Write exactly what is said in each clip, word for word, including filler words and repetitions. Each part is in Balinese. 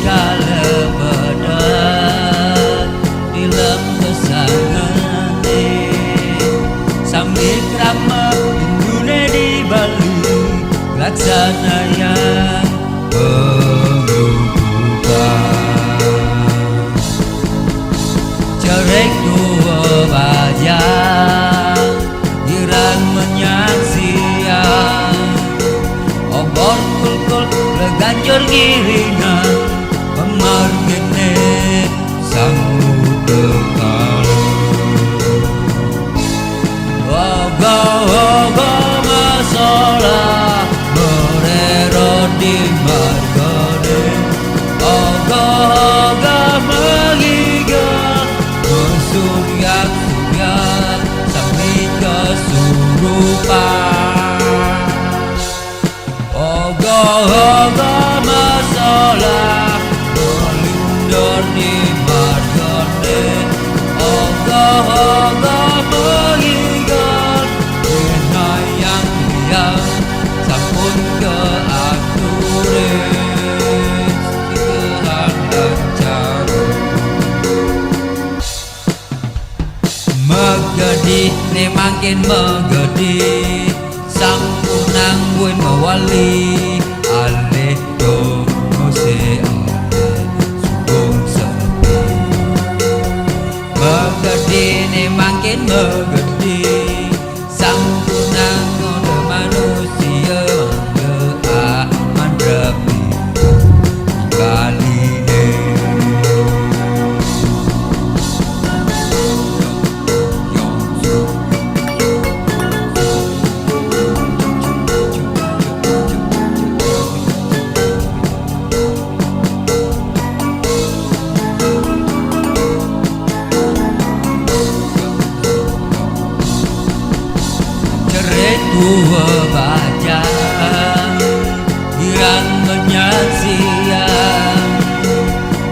Kalebedan di lem kesangane, sami krama Hindune di Bali, laksanayang pengukuhan. Cerek dua bajang, girang menyaksian. Obor kulkul leganjur ngiringan, pemargine sambut kekal. Oga-oga masalah merero di margane. Oga-oga mengiga, mesuryak-suryak sami kesurupan. Oga-oga masalah melindur di margane. Oga-oga mengiga, winayang liang sampun keature. Tuhan lancar. Megedi ne mangkin megedi, sampunang buin mewali, alih dong ngose alih subung sepi. Megedi ne mangkin megedi, sampunang ngode manusia, mangga aman rapi kaline. Cerit dua bajang, girang menyaksian.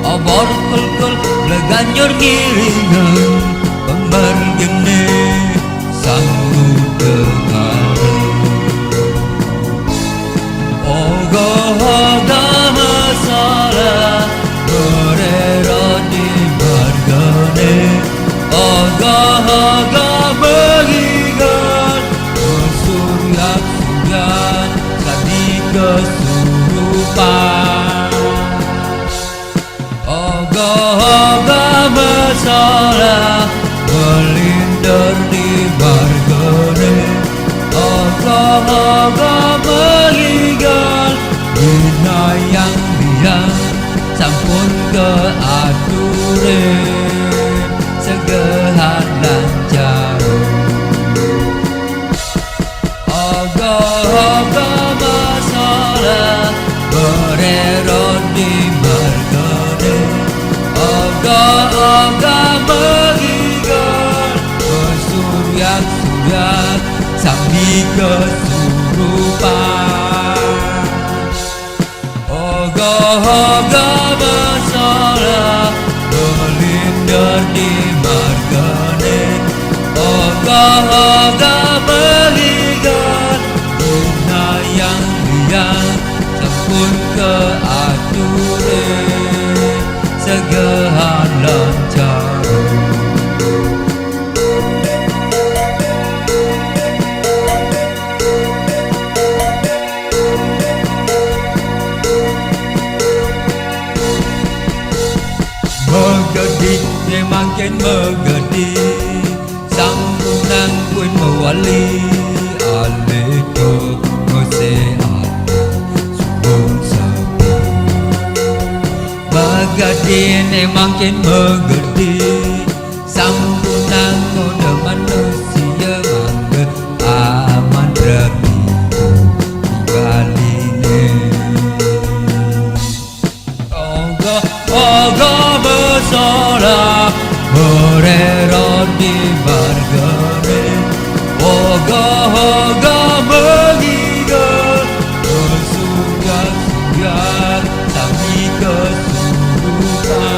Obor kulkul leganjur ngiringan, pemargine sambut kekal. Oga-oga masalah merero di margane. Oga-oga mengiga, mesuryak-suryak sami kesurupan. Oga-oga masalah melindur di margane. Oga-oga mengiga, winayang liang sampun keature, segehan lancar. Oga-oga masalah merero di margane. Oga-oga mengiga, mesuryak-suryak sami kesurupan. Oga-oga masalah melindur di margane. Oga-oga mengiga, winayang liang sampun keature, segehan lancar. Megedi ne mangkin megedi, sampunang buin mewali, alih dong ngose alih subung sepi. Megedi ne mangkin megedi, sampunang ngode manusia, mangga aman rapi kaline. Oga-oga masalah merero di margane. Oga-oga mengiga, mesuryak-suryak sami kesurupan.